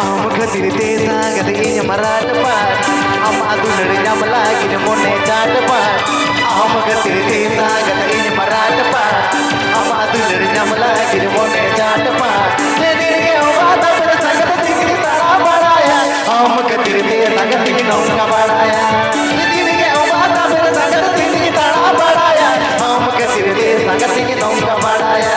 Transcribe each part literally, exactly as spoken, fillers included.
ᱟᱢ ᱠᱷᱟᱹᱛᱤᱨ ᱛᱮ ᱥᱟᱸᱜᱟᱛ ᱤᱧ ᱢᱟᱨᱟᱴ ᱯᱟᱴ, ᱟᱢᱟᱜ ᱫᱩᱞᱟᱹᱲ ᱧᱟᱢ ᱞᱟᱹᱜᱤᱫ ᱢᱚᱱᱮ ᱪᱟᱴ ᱯᱟᱴ᱾ ᱟᱢ ᱠᱷᱟᱹᱛᱤᱨ ᱛᱮ ᱥᱟᱸᱜᱟᱛ ᱤᱧ ᱢᱟᱨᱟᱴ ᱯᱟᱴ, ᱟᱢᱟᱜ ᱫᱩᱞᱟᱹᱲ ᱧᱟᱢ ᱞᱟᱹᱜᱤᱫ ᱢᱚᱱᱮ ᱪᱟᱴ ᱯᱟᱴ᱾ ᱡᱮᱫᱤᱱ ᱜᱮ ᱚᱵᱟ ᱛᱟᱵᱮᱨ ᱥᱟᱸᱜᱟᱛ ᱛᱮᱜᱮ ᱫᱟᱬᱟ ᱵᱟᱲᱟᱭᱟ᱾ ᱟᱢ ᱠᱷᱟᱹᱛᱤᱨ ᱛᱮ ᱥᱟᱸᱜᱟᱛ ᱤᱧ ᱱᱚᱝᱠᱟ ᱵᱟᱲᱟᱭᱟ᱾ ᱡᱮᱫᱤᱱ ᱜᱮ ᱚᱵᱟ ᱛᱟᱵᱮᱨ ᱥᱟᱸᱜᱟᱛ ᱛᱮᱜᱮ ᱫᱟᱬᱟ ᱵᱟᱲᱟᱭᱟ᱾ ᱟᱢ ᱠᱷᱟᱹᱛᱤᱨ ᱛᱮ ᱥᱟᱸᱜᱟᱛ ᱤᱧ ᱱᱚᱝᱠᱟ ᱵᱟᱲᱟᱭᱟ᱾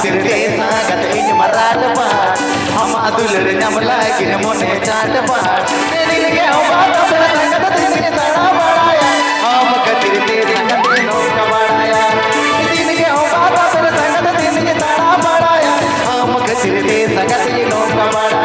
ᱛᱤᱨᱮ ᱥᱟᱸᱜᱟᱛ ᱤᱧ ᱢᱟᱨᱟᱴ ᱵᱟᱴ, ᱟᱢᱟᱜ ᱫᱩᱞᱟᱹᱲ ᱧᱟᱢ ᱞᱟᱹᱜᱤᱫ ᱢᱚᱱᱮ ᱪᱟᱴ ᱵᱟᱴ᱾ ᱫᱤᱱ ᱜᱮ ᱦᱚᱸ ᱵᱟᱫ ᱟᱯᱮ ᱥᱟᱸᱜᱟᱛ ᱫᱤᱱ ᱜᱮ ᱫᱟᱬᱟ ᱵᱟᱲᱟᱭᱟ, ᱟᱢ ᱠᱷᱟᱹᱛᱤᱨ ᱛᱮ ᱥᱟᱸᱜᱟᱛ ᱤᱧ ᱱᱚᱝᱠᱟ ᱵᱟᱲᱟᱭᱟ᱾ ᱫᱤᱱ ᱜᱮ ᱦᱚᱸ ᱵᱟᱫ ᱟᱯᱮ ᱥᱟᱸᱜᱟᱛ ᱫᱤᱱ ᱜᱮ ᱫᱟᱬᱟ ᱵᱟᱲᱟᱭᱟ, ᱟᱢ ᱠᱷᱟᱹᱛᱤᱨ ᱛᱮ ᱥᱟᱸᱜᱟᱛ ᱤᱧ ᱱᱚᱝᱠᱟ ᱵᱟᱲᱟᱭᱟ᱾